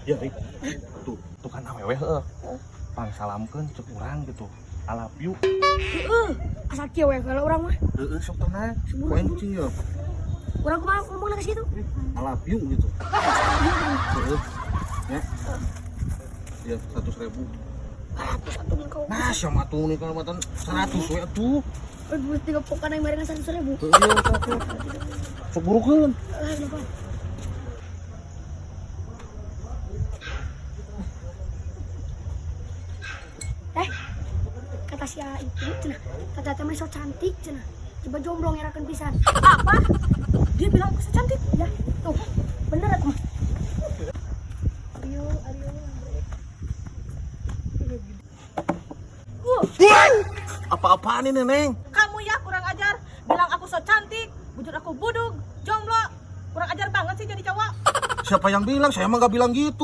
Ya, Rik. Tuh, tuh kan awewe heuh. Pangsalamkeun cek urang gitu. I love you. Heeh, asal kieu we kalau urang mah. Heeh, sok tenang. Seburu, Poin cing ya. Urang kumaha ngomongna geus kitu? I love you gitu. Heeh. Ya. Ya, 100.000. 100 atuh mun kau. Nah, siapa tuh nih kalau matan 100 we atuh. Aduh, tiga pokan yang barengan 100.000. Heeh, sok. Sok burukeun. Ah, kenapa? Eh, kata si A itu, cenah, kata teman so cantik, cenah. Coba jomblo ngerakeun pisan. Apa? Dia bilang aku so cantik. Ya, tuh, bener aku mah. Ayo, ayo. Apa-apaan ini, Neng? Kamu ya kurang ajar. Bilang aku so cantik, bujur aku budug, jomblo. Kurang ajar banget sih jadi cowok. Siapa yang bilang? Saya emang gak bilang gitu.